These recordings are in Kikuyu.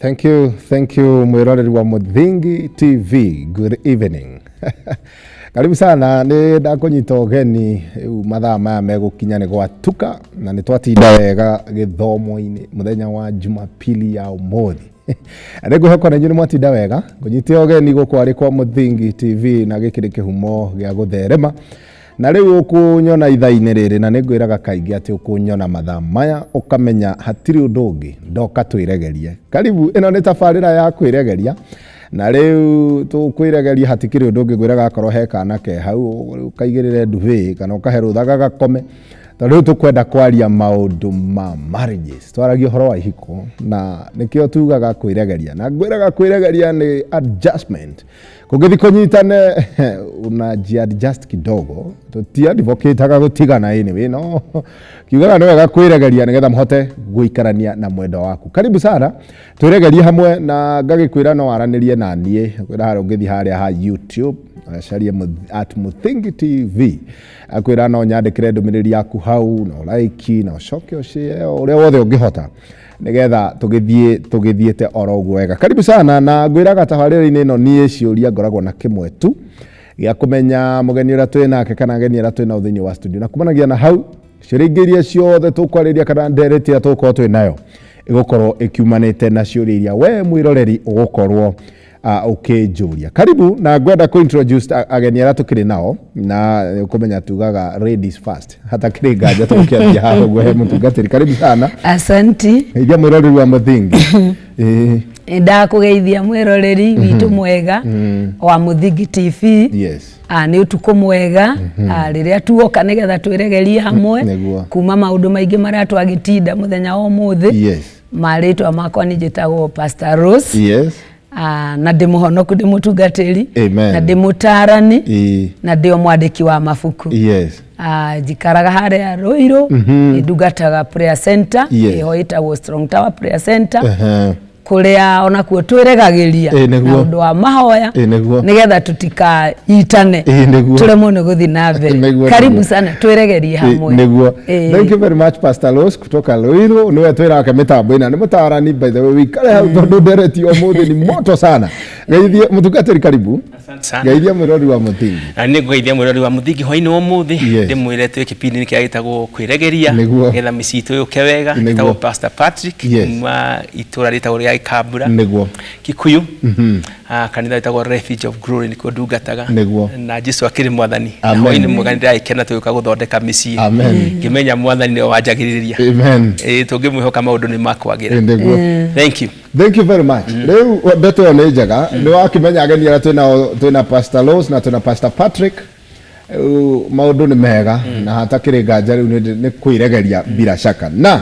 Thank you, thank you mwiroreri wa Muthingi TV. Good evening. Karibu sana, nĩ ndakũnyita ũgeni rĩu mathaa maya megũkinya nĩ gwatuka na nĩ twatinda wega gĩthomo-inĩ mũthenya wa Jumapili ya ũmũthĩ. Na nĩ ngwĩhoka na inyuĩ nĩ mwatinda wega. Ngũnyite ũgeni gũkũ arĩ kwa Muthingi TV na gĩkĩ nĩ kĩhumo gĩa gũtherema. Na rĩu ũkũnyona ithaa-inĩ rĩrĩ na nĩ ngwĩraga kaingĩ atĩ ũkũnyona mathaa maya ũkamenya hatirĩ ũndũ ũngĩ ndoka twĩregerie. Karibu, ĩno nĩ tabarĩra ya kwĩregeria na rĩu tũkwĩregeria hatikĩrĩ ũndũ ũngĩ ngwĩraga akorwo he kana ke hau ũkaigĩrĩre nduhĩ kana ũkahe rũtha gagakome tondũ rĩu tũkwenda kwaria maũndũ ma marriages. Twaragia ũhoro wa ihiko na nĩkĩo tugaga kwĩregeria na ngwĩraga kwĩregeria nĩ adjustment. Kũngĩthi kũnyitane unajiadjust kidogo tũtiadvocataga gũtigana anyway no kiugaga nĩ wega kwĩregeria nĩgetha mũhote gũikarania na mwendwa waku. Karibu sana twĩregerie hamwe na ngagĩkwĩra no waranĩrie na niĩ kwĩra harĩa ũngĩthiĩ harĩa ha YouTube carie at Muthingi TV akwĩra no nyandĩkĩre ndũmĩrĩri yaku hau na ũraiki na ũcoke ũshare ũrĩa wothe ũngĩhota nĩgetha tũgĩthiĩ tũgĩthiĩte oro ũguo wega. Karibu sana na ngwĩraga tabarĩra-inĩ ĩno niĩ ciũria ngoragwo na kĩmwe tu gĩa kũmenya mũgeni ũrĩa twĩ nake kana ageni arĩa twĩ nao thĩinĩ wa studio na kumanagia na hau ciũria ingĩ iria ciothe tũkwarĩria kana ndereti ĩrĩa tũgũkorwo twĩ nayo ĩgũkorwo ĩkiumanĩte na ciũria iria we mwĩroreri ũgũkorwo ũkĩnjũria. Karibu na ngwenda kũ introduce ageni arĩa tũkĩrĩ nao na ũkũmenya tugaga ladies first hatakĩrĩ nganja tũgũkĩambia haha ũguo he mũtungatĩri. Karibu sana. Asanti. Geithia mwĩroreri wa Muthingi. Ndakũgeithia mwĩroreri witũ mwega wa Muthingi TV. Yes. Nĩ ũtukũ mwega rĩrĩa tuoka nĩgetha twĩregerie hamwe kuma maũndũ maingĩ marĩa twagĩtinda mũthenya wa ũmũthĩ. Yes. Marĩtwa makwa nĩ njĩtagwo Pastor Rose. Yes. Na ndĩ mũhonoku, ndĩ mũtungatĩri. Amen. Na ndĩ mũtaarani. Na ndĩ o mwandĩki wa mabuku. Yes. Njikaraga harĩa Ruiru. Ndungataga prayer center. Yes. Ĩho ĩtagwo Strong Tower Prayer Center. Kũrĩa onakuo twĩregagĩria na ũndũ wa mahoya nĩgetha tũtikanyitane tũremwo nĩ gũthiĩ na mbere. Karibu sana twĩregerie hamwe. Nĩguo. Thank you very much Pastor Rose kutoka Ruiru nĩwe twĩrake mĩtambo ĩna nĩ mũtaarani by the way wikare hau tondũ ndereti ũmũthĩ ni moto sana. Geithie mũtungatĩri karibu. Geithia mwĩrori wa Muthingi. Na nĩ ngũgeithia mwĩrori wa Muthingi hwainĩ wa ũmũthĩ ndĩmwĩre twĩ kĩbindi-inĩ kĩrĩa gĩtagwo kwĩregeria nĩgetha mĩciĩ itũ yũke wega. Gĩtagwo Pastor Patrick kuma itũra rĩtagwo rĩa Gĩkambura Kikuyu, kanitha wĩtagwo Refuge of Glory nĩkuo ndungataga na Jesu akĩrĩ mwathani. Na hwainĩ mwega nĩ ndĩragĩkena tũgĩũka gũthondeka mĩciĩ ngĩmenya mwathani nĩwe wanjagĩrĩria. Tũngĩmwĩhoka maũndũ nĩ makwagĩra. Thank you. Thank you very much. Rĩu ndeto ĩyo nĩ njega. Nĩ wakĩmenya ageni arĩa twĩnao, twĩna Pastor Rose na twĩna Pastor Patrick. Rĩu maũndũ nĩ mega na hatakĩrĩ nganja rĩu nĩ kwĩregeria bila shaka. Na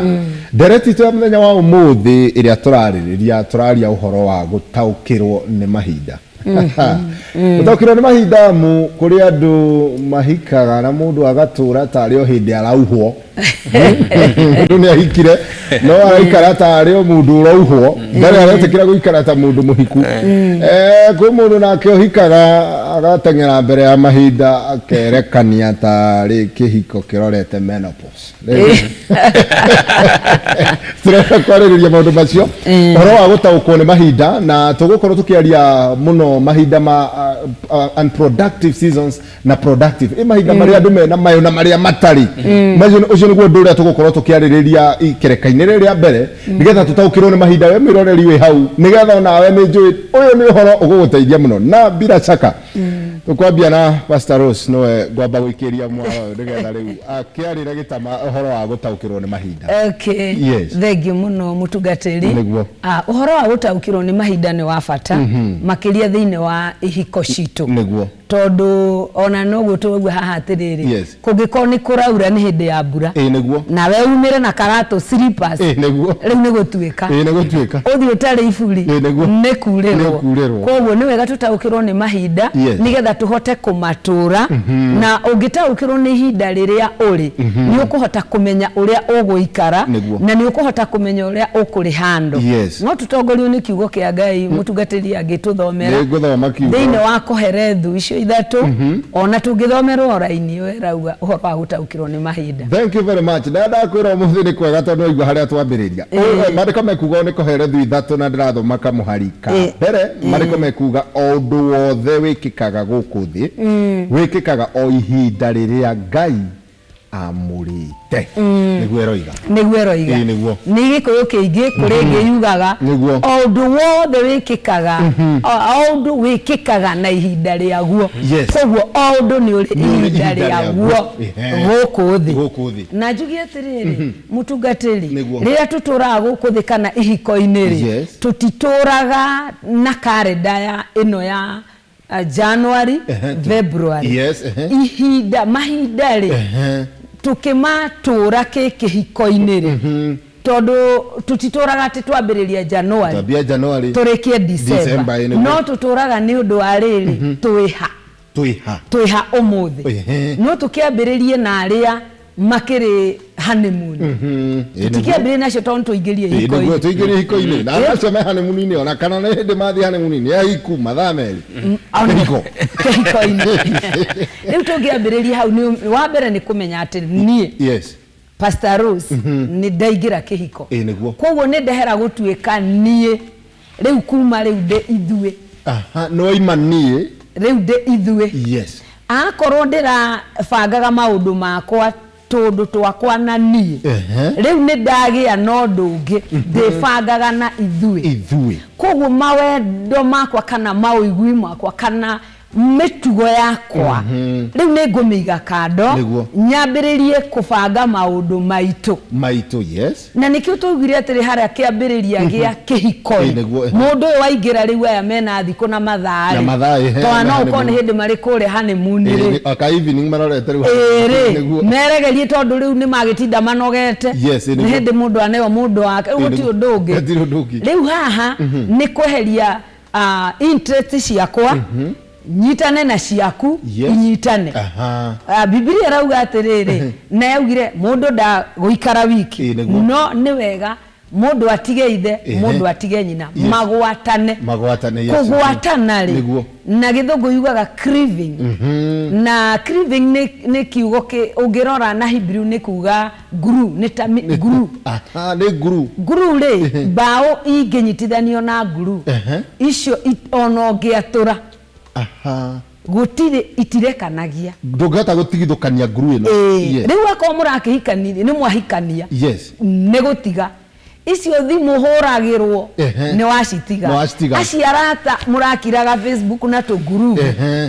ndereti itũ ya mũthenya wa ũmũthĩ ĩrĩa tũrarĩrĩria, tũraria ũhoro wa gũtaũkĩrwo nĩ mahinda. Gũtaũkĩrwo nĩ mahinda amu kũrĩ andũ mahikaga na mũndũ agatũra tarĩ o hĩndĩ arauhwo. Mũndũ nĩ ahikire no araikara tarĩ o mũndũ ũrauhwo, ndarĩ aretĩkĩra gũikara ta mũndũ mũhiku. Kwĩ mũndũ nake ũhikaga agateng'era mbere ya mahinda akerekania tarĩ kĩhiko kĩrorete menopause. Tũrenda kwarĩrĩria maũndũ macio ũhoro wa gũtaũkwo nĩ mahinda na tũgũkorwo tũkĩaria mũno mahinda ma unproductive seasons na productive ĩ mahinda marĩa andũ mena mayo na marĩa matarĩ. Macio ũcio nĩguo ũndũ ũrĩa tũgũkorwo tũkĩarĩrĩria ikereka-inĩ rĩrĩ rĩa mbere nĩgetha tũtaũkĩrwo nĩ mahinda. We mwĩroreri wĩ hau nĩgetha onawe nĩ njũĩ ũyũ nĩ ũhoro ũgũgũteithia mũno na bila shaka tũkwambia na Pastor Rose nĩwe ngwamba gũikĩria mwara ũyũ nĩgetha rĩu akĩarĩre gĩtama ũhoro wa gũtaũkĩrwo nĩ mahinda. Okay. Yes. Thengiũ mũno mũtungatĩri. Nĩguo. Ũhoro wa gũtaũkĩrwo nĩ mahinda nĩ wa bata makĩria thĩinĩ wa ihiko citũ. Nĩguo. Tondũ ona noguo tũraigua haha atĩrĩrĩ, Yes. kũngĩkorwo nĩ kũraura nĩ hĩndĩ ya mbura. Ĩĩ nĩguo. Nawe umĩre na karatũ slippers. Ĩĩ nĩguo. Rĩu nĩ gũtuĩka. Ĩĩ nĩ gũtuĩka. Ũthiĩ ũtarĩ iburi. Ĩĩ nĩguo. Nĩ kurĩrwo. Nĩ kurĩrwo. Koguo nĩ wega tũtaũkĩrwo nĩ mahinda. Yes. Nĩgetha tũhote kũmatũra. Na ũngĩtaũkĩrwo nĩ ihinda rĩrĩa ũrĩ, nĩ ũkũhota kũmenya ũrĩa ũgũikara na nĩ ũkũhota kũmenya ũrĩa ũkũrĩ handũ. No tũtongorio nĩ kiugo kĩa Ngai, mũtungatĩri angĩtũthomera thĩinĩ wa Koherethu icio ithatũ, ona tũngĩthomerwo o raini ĩyo ĩrauga ũhoro wa gũtaũkĩrwo nĩ mahinda. Thank you very much. Na ndakwĩra ũmũthĩ nĩ kwega tondũ waigua harĩa twambĩrĩria. Maandĩko mekuga nĩ Koherethu ithatũ na ndĩrathoma kamũhari ka mbere. Maandĩko mekuga o ũndũ wothe wĩkĩkaga gũkũ thĩ wĩkĩkaga o ihinda rĩrĩa Ngai amũrĩte. Nĩguo ĩroiga. Nĩguo ĩroiga. Ĩĩ, nĩguo. Nĩ Gĩkũyũ kĩingĩ kũrĩ ĩngĩ yugaga o ũndũ wothe wĩkĩkaga, o ũndũ wĩkĩkaga na ihinda rĩaguo. Koguo o ũndũ nĩ ũrĩ Nĩ ũrĩ ihinda ihinda rĩaguo rĩaguo. Gũkũ thĩ. Gũkũ thĩ. Na njuge atĩrĩrĩ, mũtungatĩri, Nĩguo. Rĩrĩa tũtũraga gũkũ thĩ kana ihiko-inĩ rĩ, tũtitũraga na karenda ya ĩno ya January, February. Yes, ehe. Ihinda mahinda rĩ, tũkĩmatũra kĩ kĩhiko-inĩ rĩ, tondũ tũtitũraga atĩ twambĩrĩria January Twambia January tũrĩkie December. December, ĩ, nĩguo. No tũtũraga nĩ ũndũ wa rĩrĩ, twĩha Twĩha. Twĩha ũmũthĩ. No tũkĩambĩrĩrie na arĩa makĩrĩ honeymoon. Tũtikĩambĩrĩrie nacio tondũ tũingĩrie Ĩ, nĩguo ihiko-inĩ. Tũingĩrie ihiko-inĩ na acio me honeymoon-inĩ, ona kana nĩ hĩndĩ mathiĩ honeymoon-inĩ nĩ ahiku mathaa 2 kĩhiko. Kĩhiko-inĩ. Rĩu tũngĩambĩrĩria hau, nĩ wa mbere nĩ kũmenya atĩ niĩ Pastor Rose nĩ ndaingĩra kĩhiko. Ĩ, nĩguo. Koguo nĩ ndehera gũtuĩka niĩ rĩu, kuma rĩu ndĩ ithuĩ. Aha, nĩ waima niĩ. Rĩu ndĩ ithuĩ. Akorwo ndĩrabangaga maũndũ makwa tũndũ twakwa na niĩ, rĩu nĩ ndagĩa na ũndũ ũngĩ ndĩbangaga na ithuĩ. Ithuĩ. Koguo mawendo makwa kana maũigui makwa kana mĩtugo yakwa rĩu nĩ ngũmĩiga kando, nyambĩrĩrie kũbanga maũndũ maitũ. Maitũ, yes. Na nĩkĩo twaugire atĩrĩ harĩa kĩambĩrĩria gĩa kĩhiko Ĩ, rĩ, nĩguo, ehe. Mũndũ ũyũ waingĩra rĩu, aya mena thikũ na mathaa Na rĩ, mathaa, ehe, tondũ no me ũkorwo nĩ honeymoon. Hĩndĩ marĩ kũrĩa honeymoon Ĩ, rĩ, aka evening marorete rĩu. Ĩĩ rĩ, meregerie tondũ rĩu nĩ magĩtinda manogete. Yes, ĩ, nĩ nĩguo. Hĩndĩ mũndũ aneo mũndũ wake rĩu, Ĩ, gũtirĩ nĩguo. ũndũ ũngĩ. Gũtirĩ ũndũ ũngĩ. Rĩu haha nĩ kweheria interest ciakwa, nyitane na ciaku, inyitane. Bibilia ĩrauga atĩrĩrĩ, na yaugire mũndũ ndagũikara wiki. Ĩ, nĩguo. No nĩ wega mũndũ atige ithe, mũndũ atige nyina, magwatane. Magwatane, yes. Kũgwatana rĩ, na Gĩthũngũ yugaga cleaving. Na cleaving nĩ kiugo ũngĩrora na Hebrew nĩ kuga glue, nĩ ta glue. Aha, nĩ nguru. Glue rĩ, mbaũ ingĩnyitithanio na glue icio, ona ũngĩatũra, gũtirĩ, itirekanagia. Ndũngĩhota gũtigithũkania nguru ĩno. Rĩu akorwo mũrakĩhikanirie, nĩ mwahikania, nĩ gũtiga icio thimũ hũragĩrwo. Nĩ wacitiga. Nĩ wacitiga. Acio arata mũrakiraga Facebook na tũngurubu,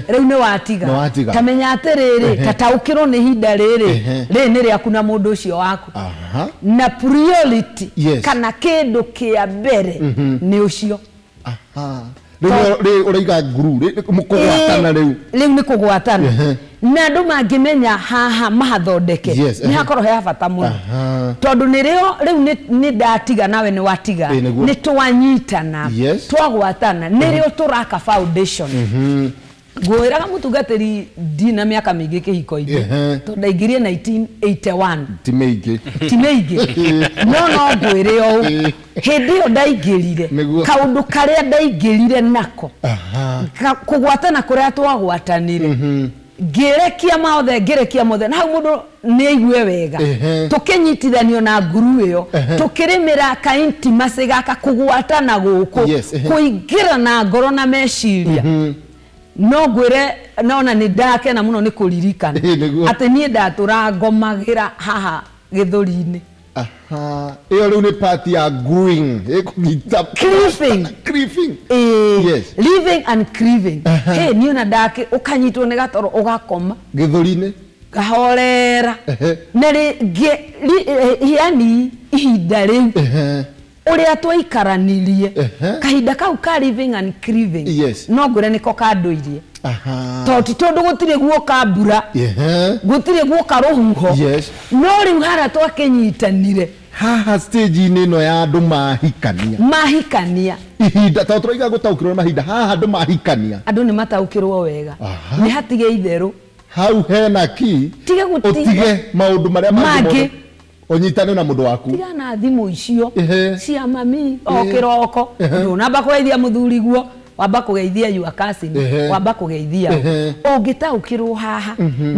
rĩu nĩ watiga. Nĩ watiga. Ta menya atĩrĩrĩ, ta taũkĩrwo nĩ ihinda rĩrĩ, rĩrĩ nĩ rĩaku na mũndũ ũcio waku, na priority kana kĩndũ kĩa mbere nĩ ũcio. Rĩu rĩ ũraiga nguru kũgwatana rĩu. Rĩu nĩ kũgwatana. Na andũ mangĩmenya haha mahathondeke, nĩ hakorwo he bata mũno, tondũ nĩrĩo rĩu nĩ ndatiga nawe nĩ watiga, Ĩ, nĩguo. Nĩ twanyitana, twagwatana, nĩrĩo tũraka foundation. Ngwĩraga mũtungatĩri, ndina mĩaka mĩingĩ kĩhiko-inĩ, tondũ ndaingĩrie 1981. Ti mĩingĩ. Ti mĩingĩ, no no ngwĩre ũũ, hĩndĩ ĩyo ndaingĩrire, kaũndũ karĩa ndaingĩrire nako, kũgwatana kũrĩa twagwatanire, ngĩrekia mothe, ngĩrekia mothe, na hau mũndũ nĩ aigue wega, tũkĩnyitithanio na nguru ĩyo, tũkĩrĩmĩra ka intimacy gaka, kũgwatana gũkũ, kũingĩra na ngoro na meciria. No ngwĩre nona nĩ ndakena mũno nĩ kũririkana Ĩ, nĩguo. Atĩ niĩ ndatũra ngomagĩra haha gĩthũri-inĩ. Aha. Ĩyo rĩu nĩ part ya gluing ĩkũnyita. Cleaving. Cleaving. Ĩĩ. Living and cleaving. Hey, niĩ ona ndakĩ ũkanyitwo nĩ gatoro ũgakoma gĩthũri-inĩ. Kahorera. Na rĩngĩ yani ihinda rĩu ũrĩa twaikaranirie, kahinda kau ka living and cleaving, no ngwĩre nĩko kandũirie, tondũ ti tondũ gũtirĩ guoka mbura, gũtirĩ guoka rũhuho, no rĩu harĩa twakĩnyitanire. Haha stage-inĩ ĩno ya andũ mahikania. Mahikania. Ihinda tondũ tũroiga gũtaũkĩrwo nĩ mahinda, haha andũ mahikania. Andũ nĩ mataũkĩrwo wega. Nĩ hatige itherũ. Hau hena key. Tiga gũti. Ũtige maũndũ marĩa mangĩ mothe. Ũnyitane na mũndũ waku. Tiga na thimũ icio cia mami o kĩroko. Ndũnamba kũgeithia mũthuriguo, wamba kũgeithia your cousin, wamba kũgeithia ũ. Ũngĩtaũkĩrwo haha,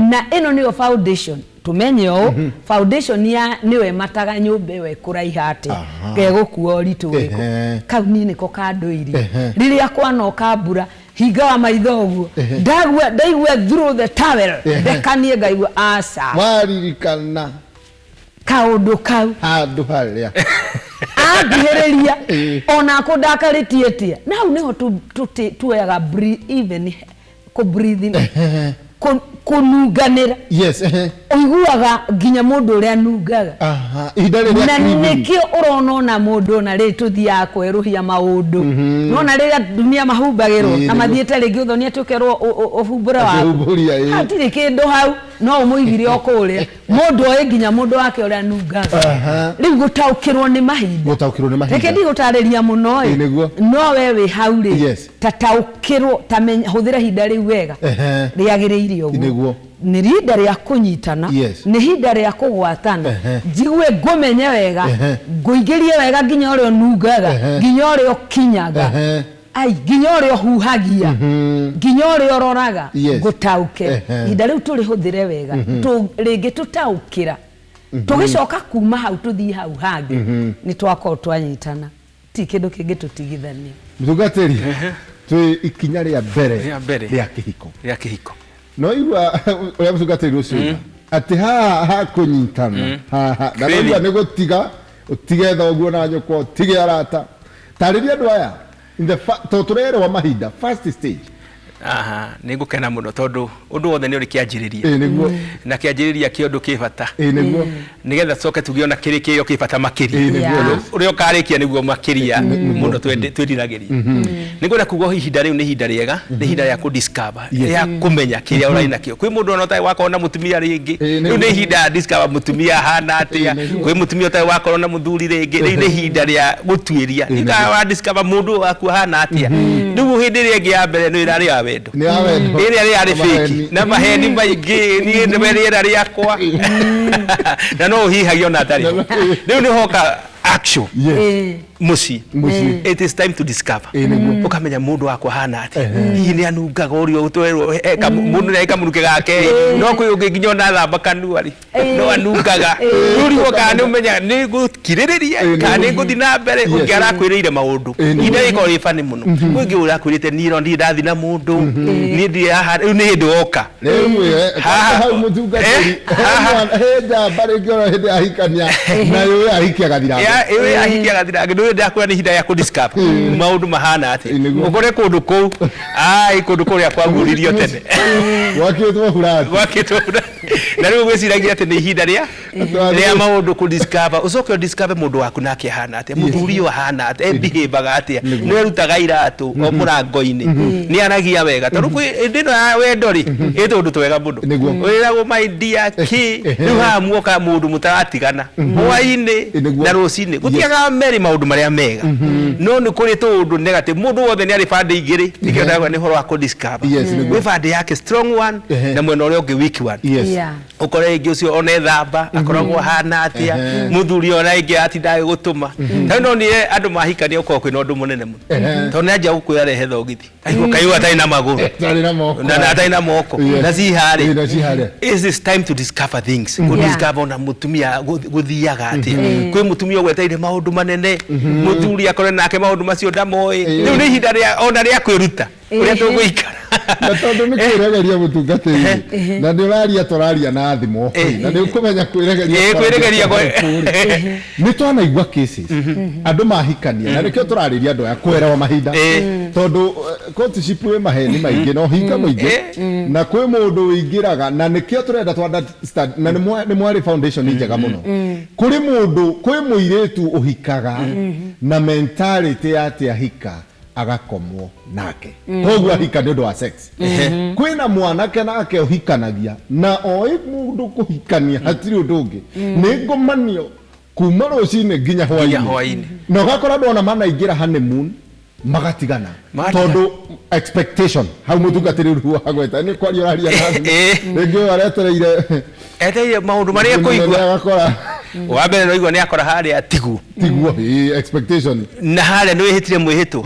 na ĩno nĩyo foundation. Tũmenye ũũ, foundation ya nĩyo ĩmataga nyũmba ĩyo ĩkũraiha atĩa, gegũkua ũritũ ũrĩkũ. Kau niĩ nĩko kandũirie. Rĩrĩa kwanoka mbura, hingaga maitho ũguo, ndagua ndaigua through the towel, ndekanie ngaigua aca. Waririkana. Kaũndũ kau. Handũ harĩa. Anguhĩrĩria, ona kũndakarĩtie atĩa. Na hau nĩho tuoyaga even kũ breathe in, kũnunganĩra. Yes, ehe. Ũiguaga nginya mũndũ ũrĩa anungaga. Aha, ihinda rĩrĩa Na cleaving. nĩkĩo ũrona ona mũndũ ona rĩrĩ tũthiaga kwerũhia maũndũ. Nĩwona rĩrĩa atumia mahumbagĩrwo na mathiĩte rĩngĩ ũthoni atĩ ũkerwo ũhumbũre waku. Ũkĩhumbũria, ĩĩ. Hatirĩ kĩndũ hau, no ũmũigire o kũrĩa. Mũndũ oĩ nginya mũndũ wake ũrĩa anungaga. Rĩu gũtaũkĩrwo nĩ mahinda. Gũtaũkĩrwo nĩ mahinda. Reke ndigũtarĩria mũno ĩ. Ĩĩ, nĩguo. No we wĩ hau rĩ, ta taũkĩrwo, ta menya, hũthĩra ihinda rĩu wega. Rĩagĩrĩire ũguo. Nĩguo. Nĩ ihinda rĩa kũnyitana, nĩ ihinda rĩa kũgwatana, njigue ngũmenye wega, ngũingĩrie wega nginya ũrĩa ũnungaga, nginya ũrĩa ũkinyaga. Ai, nginya ũrĩa ũhuhagia, nginya ũrĩa ũroraga, ngũtaũke. Ihinda rĩu tũrĩhũthĩre wega, rĩngĩ tũtaũkĩra, tũgĩcoka kuma hau tũthiĩ hau hangĩ, nĩ twakorwo twanyitana, ti kĩndũ kĩngĩtũtigithania. Mũtungatĩri, twĩ ikinya rĩa mbere Rĩa mbere. rĩa kĩhiko. Rĩa kĩhiko. No igua ũrĩa mũtungatĩri ũcio oiga, atĩ haha ha kũnyitana, haha, na Craving. no igua nĩ gũtiga, ũtige thoguo na nyũkwa, ũtige arata. Tarĩria andũ aya, in the tondũ tũrerwo mahinda, first stage. Aha, nĩ ngũkena mũno tondũ ũndũ wothe nĩ ũrĩ kĩanjĩrĩria. Ĩĩ nĩguo. Na kĩanjĩrĩria kĩa ũndũ kĩ bata. Ĩĩ nĩguo. Nĩgetha tũcoke tũgĩe ona kĩrĩkĩrĩro kĩ bata makĩria. Ĩĩ nĩguo. Ũrĩa ũkarĩkia nĩguo makĩria mũno twĩriragĩria. Nĩ ngwenda kuga ihinda rĩu nĩ ihinda rĩega, nĩ ihinda rĩa kũ discover, rĩa kũmenya kĩrĩa ũrarĩ nakĩo. Kwĩ mũndũ ona ũtarĩ wakorwo na mũtumia rĩngĩ, rĩu nĩ ihinda ya discover mũtumia ahana atĩa. Kwĩ mũtumia ũtarĩ wakorwo na mũthuri rĩngĩ, rĩu nĩ ihinda rĩa gũtuĩria. Nĩ wa discover mũndũ ũyũ waku ahana atĩa. Rĩu hĩndĩ ĩrĩa ĩngĩ ya mbere nĩ ĩrarĩ ya wendo. Nĩ ya wendo. Ĩrĩa yarĩ Na fake. maheni. Na maheni maingĩ, niĩ nĩwe rĩera rĩakwa. Na no ũhihagia ona atarĩ ho. Rĩu nĩ hoka actual mũciĩ. Mũciĩ. It is time to discover. Ĩĩ nĩguo. Ũkamenya mũndũ wakwa ahana atĩa. Hihi nĩ anungaga ũrĩa ũtwerwo, mũndũ nĩ kamũrukĩ gake. No kwĩ ũngĩ nginya ona thamba kanua rĩ, no anungaga. Rĩu rĩu kana nĩ ũmenya nĩ ngũkirĩrĩria kana nĩ ngũthiĩ na mbere, ũngĩ arakwĩrĩire maũndũ. Ihinda rĩkoragwo rĩ funny mũno. Kwĩ ũngĩ ũrakwĩrĩte niĩ no ndirĩ ndathiĩ na mũndũ, niĩ ndirĩ haha, rĩu nĩ hĩndĩ woka. Rĩu Haha. hau mũtungatĩri, Haha. he njamba rĩngĩ ona hĩndĩ ahikania na yũĩ ahikia gathirange. Ya, ĩyo ahikia gathirange, ndũĩ ndakwĩra nĩ ihinda rĩa kũ discover maũndũ mahana atĩa. Ĩĩ, nĩguo. Ũkore kũndũ kũu, ai kũndũ kũrĩa kwaguũririo tene. Gwakĩtwo burati. Gwakĩtwo burati. Na rĩu gwĩciragia atĩ nĩ ihinda rĩa rĩa maũndũ kũ discover, ũcoke ũ discover mũndũ waku nake ahana atĩa, mũthuri ũyũ ahana atĩa, e behave-aga atĩa, nĩ erutaga iratũ o mũrango-inĩ, nĩ aragia wega, tondũ kwĩ hĩndĩ ĩno ya wendo rĩ, ĩ tũũndũ twega mũno, wĩragwo my dear kĩ, rĩu haha muoka mũndũ mũtaratigana hwainĩ na rũcinĩ, gũtiagaga merĩ maũndũ marĩa mega, no nĩ kũrĩ tũũndũ negative, mũndũ wothe nĩ arĩ bande igĩrĩ, nĩkĩo ndauga nĩ ũhoro wa kũ discover, gwĩ bande yake strong one na mwena ũrĩa ũngĩ weak one. Ũkore rĩngĩ ũcio ona ethamba akoragwo ahana atĩa, mũthuri ona rĩngĩ atinda agĩgũtũma. Ta rĩu no nire andũ mahikania gũkorwo kwĩna ũndũ mũnene mũno, tondũ nĩ anjia gũkwĩra rehe thogithi, aigua kaigua atarĩ na magũrũ. Atarĩ na moko. Na atarĩ na moko. Na ciharĩ. Ĩĩ, na ciharĩa. It is time to discover things. Kũ discover ona mũtumia gũthiaga atĩa. Kwĩ mũtumia ũgwetereire maũndũ manene, mũthuri akore nake maũndũ macio ndamoĩ. Rĩu nĩ ihinda rĩa ona rĩa kwĩruta ũrĩa tũgũikara. Na tondũ nĩ kwĩregeria mũtungatĩri na nĩ ũraria tũraria na thimũ na nĩ ũkũmenya kwĩregeria Kwĩregeria nĩ twanaigua cases andũ mahikania na nĩkĩo tũrarĩria andũ aya kwerewa mahinda tondũ courtship wĩ maheni maingĩ na ũhinga mũingĩ na kwĩ mũndũ ũingĩraga na nĩkĩo tũrenda tũ understand na nĩ mwarĩ foundation njega mũno. Kũrĩ mũndũ, kwĩ mũirĩtu ũhikaga na mentality ya atĩ ahika agakomwo nake, koguo ahika nĩ ũndũ wa sex. Kwĩna mwanake nake ũhikanagia na oĩ mũndũ kũhikania hatirĩ ũndũ ũngĩ nĩ ngomanio. Kuma rũcinĩ nginya Nginya hwainĩ. Hwainĩ. Na ũgakora andũ ona manaingĩra honeymoon magatigana. Magatigana. Tondũ expectation hau mũtungatĩri rĩu wagweta nĩ kwaria ũraria na rĩngĩ ũyũ aretereire Etereire maũndũ marĩa mũnene kũigua. Agakora Wa mbere no igua nĩ akora harĩa tiguo. Tiguo, ĩĩ, expectation. Na harĩa nĩ wĩhĩtire mwĩhĩtwa,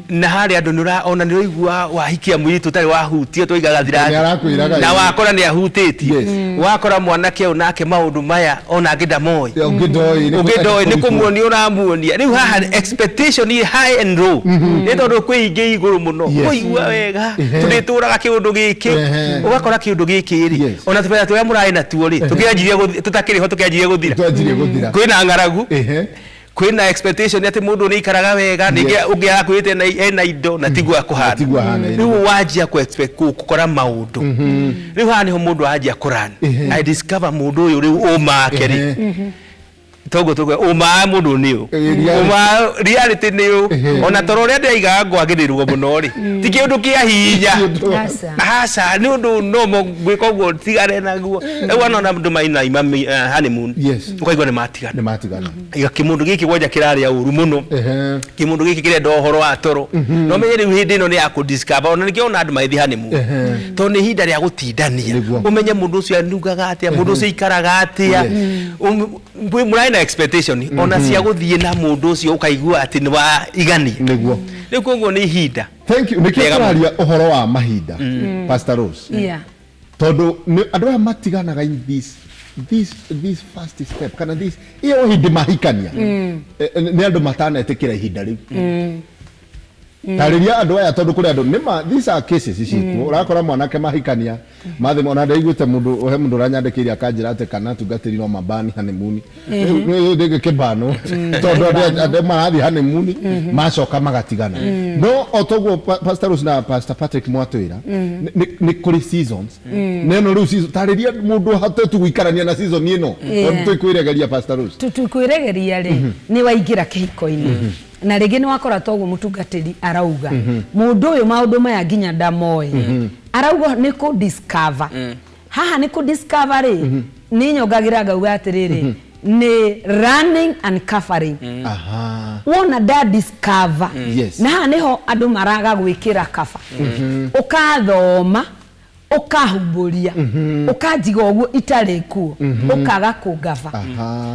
na harĩa andũ nĩ ona nĩ ũraigua wahikia mũirĩtu ũtarĩ wahutia twaigaga Nĩ thirani arakwĩraga na ĩĩ. wakora nĩ ahutĩtie. Wakora mwanake ũyũ nake maũndũ maya ona angĩ ndamoĩ. Ũngĩ ndoĩ nĩ Ũngĩ ndoĩ nĩ kũrutwo. kũmuonia ũramuonia. Rĩu haha expectation ĩ high and low, nĩ tondũ kwĩ ingĩ igũrũ mũno. Kũigua wega tũrĩtũraga kĩũndũ gĩkĩ. Ũgakora kĩũndũ gĩkĩ rĩ, ona tũbetha tũrĩa mũrarĩ natuo rĩ, tũkĩanjirie tũtakĩrĩ ho tũkĩanjirie gũthira. Twanjirie gũthira. Kwĩna ng'aragu, kwĩna expectation atĩ mũndũ nĩ aikaraga wega, ningĩ ũngĩ arakwĩrĩte ena indo na tiguo akũhana. Tiguo ahana, ĩĩ. Rĩu wanjia kũ expect gũkora maũndũ. Rĩu haha nĩho mũndũ anjia kũran I discover mũndũ ũyũ rĩu ũma wake rĩ, toguo tũguo ũma wa mũndũ nĩ ũ. Reality. Ũma reality nĩ ũ. Ona toro ũrĩa ndĩraigaga ngwagĩrĩrwo mũno rĩ, ti kĩũndũ kĩa hinya. Aca. Aca, nĩ ũndũ nomo gwĩka ũguo tigane naguo. Rĩu ona andũ mainaima honeymoon, ũkaigua nĩ matigana. Nĩ matigana. Iga kĩmũndũ gĩkĩ gwanja kĩrarĩa ũru mũno, kĩmũndũ gĩkĩ kĩrenda ũhoro wa toro. No menye rĩu hĩndĩ ĩno nĩ ya kũ-discover. Ona nĩkĩo ona andũ magĩthiĩ honeymoon, tondũ nĩ ihinda rĩa gũtindania. Ũmenye mũndũ ũcio anungaga atĩa, mũndũ ũcio aikaraga atĩa. Mũrarĩ na expectation ona cia gũthiĩ na mũndũ ũcio, ũkaigua atĩ nĩ waigania. Rĩu koguo nĩ ihinda Thank you. Nĩkĩo rĩega mũno. tũraria ũhoro wa mahinda, Pastor Rose, tondũ andũ aya matiganaga in this first step kana this ĩyo hĩndĩ mahikania. Nĩ andũ matanetĩkĩra ihinda rĩu. Tarĩria andũ aya, tondũ kũrĩ andũ nĩma these are cases cikuo. Ũrakora mwanake mahikania mathĩ, ona ndaiguĩte mũndũ he mũndũ ũranyandĩkĩire akanjĩra atĩ kana atungatĩri no mabani honeymoon. Rĩu ndĩngĩkĩbanwo tondũ andũ marathiĩ honeymoon macoka magatigana. No o toguo Pastor Rose na Pastor Patrick mwatwĩra, nĩ kũrĩ seasons, na ĩno rĩu season, tarĩria mũndũ ahote tu gũikarania na season ĩno, tondũ tũikwĩregeria, Pastor Rose. Tukwĩregeria rĩ, nĩ waingĩra kĩhiko-inĩ na rĩngĩ nĩ wakora toguo mũtungatĩri arauga mũndũ ũyũ maũndũ maya nginya ndamoĩ, arauga nĩ kũ discover. Haha nĩ kũ discover rĩ, nĩ nyongagĩra ngauga atĩrĩrĩ, nĩ running and covering. Wona nda discover, na haha nĩho andũ maraga gwĩkĩra kaba, ũkathoma, ũkahumbũria, ũkanjiga ũguo itarĩ kuo, ũkaga kũngaba.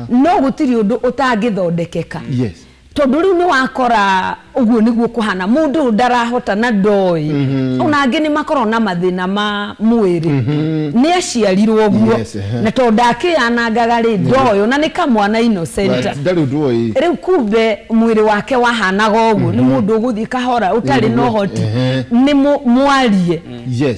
No gũtirĩ ũndũ ũtangĩthondekeka, tondũ rĩu nĩ wakora ũguo nĩguo kũhana, mũndũ ũyũ ndarahota na ndoĩ. Ona angĩ nĩ makoragwo na mathĩna ma mwĩrĩ, nĩ aciarirwo ũguo, na tondũ ndakĩyanangaga rĩ, ndoĩ ona nĩ kamwana innocent. Ndarĩ ũndũ ũĩ. Rĩu kumbe mwĩrĩ wake wahanaga ũguo, nĩ mũndũ ũgũthiĩ kahora, ũtarĩ na ũhoti. Nĩ mwarie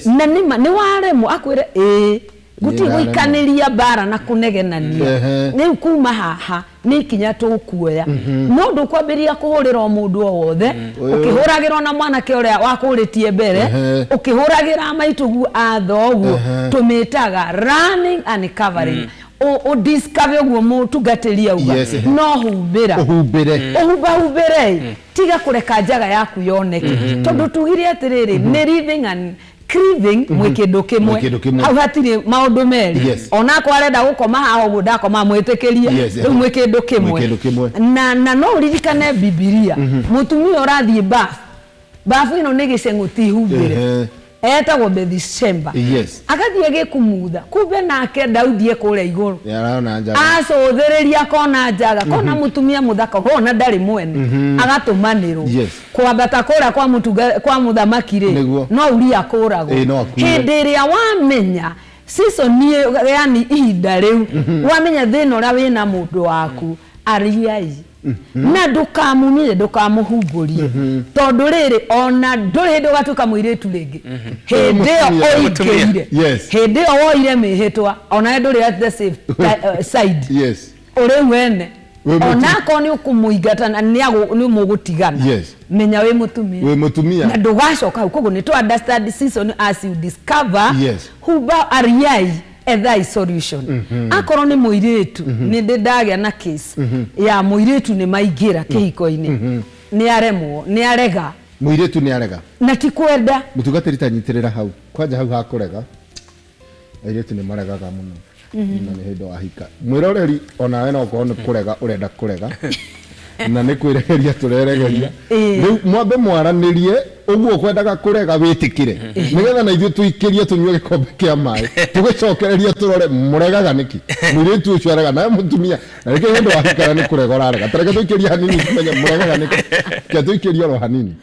na nĩma nĩ waremwo, akwĩre ĩĩ gũtirĩ Nĩ gũikanĩria mbara na kũnegenania. Rĩu kuma haha nĩ ikinya tũkuoya, no ndũkwambĩrĩria kũhũrĩra o mũndũ o wothe, ũkĩhũragĩra ona mwanake ũrĩa wakũrĩtie mbere, ũkĩhũragĩra maitũguo a thoguo. Tũmĩtaga running and covering. Ũ discover ũguo mũtungatĩri auga, no humbĩra. Ũhumbĩre. Ũhumbahumbĩre, tiga kũreka njaga yaku yoneke, tondũ tugire atĩrĩrĩ, nĩ living and cleaving mwĩ kĩndũ kĩmwe. Mwĩ kĩndũ kĩmwe. Hau hatirĩ maũndũ merĩ. Onakorwo arenda gũkoma haha ũguo ndakoma, mwĩtĩkĩrie. Rĩu mwĩ kĩndũ kĩmwe. Mwĩ kĩndũ kĩmwe. Na no ũririkane Bibilia, mũtumia ũrathiĩ bafu, bafu ĩno nĩ gĩceng'ũ, ti humbĩre, etagwo Bethsheba. Agathiĩ agĩkumutha, kumbe nake Daudi e kũrĩa igũrũ. Nĩ arona njaga. Acũthĩrĩria akona njaga, kona mũtumia mũthaka, kona ndarĩ mwene, agatũmanĩrwo kwambata kũrĩa kwa mũtunga kwa mũthamaki rĩ, no Uria kũragwo. Ĩĩ, no akuire. Hĩndĩ ĩrĩa wamenya season ĩyo, yani ihinda rĩu wamenya thĩna ũrĩa wĩna mũndũ waku, ariai na ndũkamumire, ndũkamũhumbũrie, tondũ rĩrĩ ona ndũrĩ hĩndĩ ũgatuĩka mũirĩtu rĩngĩ hĩndĩ ĩyo Mũtumia. ũingĩire. Hĩndĩ ĩyo woire mĩhĩtwa, onawe ndũrĩ at the safe side. Ũrĩ wene. Wĩ mũtumia. Onakorwo nĩ ũkũmũingata na nĩ mũgũtigana, menya wĩ mũtumia. Wĩ mũtumia. Na ndũgacoka hau. Koguo nĩ to understand season as you discover. Humba, ariai, ethai solution. Akorwo nĩ mũirĩtu, nĩ ndĩ ndagĩa na case ya mũirĩtu nĩ maingĩra kĩhiko-inĩ, nĩ aremwo, nĩ arega. Mũirĩtu nĩ arega. Na ti kwenda. Mũtungatĩri, ta nyitĩrĩra hau kwanja, hau hakũrega. Airĩtu nĩ maregaga mũno. Na nĩ hĩndĩ wahika. Mwĩroreri onawe no ũkorwo nĩ kũrega ũrenda kũrega na nĩ kwĩregeria tũreregeria. Rĩu mwambe mwaranĩrie ũguo ũkwendaga kũrega wĩtĩkĩre nĩgetha na ithuĩ tũikĩrie tũnyue gĩkombe kĩa maĩ tũgĩcokererie tũrore mũregaga nĩkĩ. Mũirĩtu ũcio arega nawe mũtumia na rĩngĩ hĩndĩ wahikara nĩ kũrega ũrarega. Ta reke tũikĩrie hanini tũmenye mũregaga nĩkĩ. Reke tũikĩrie oro hanini.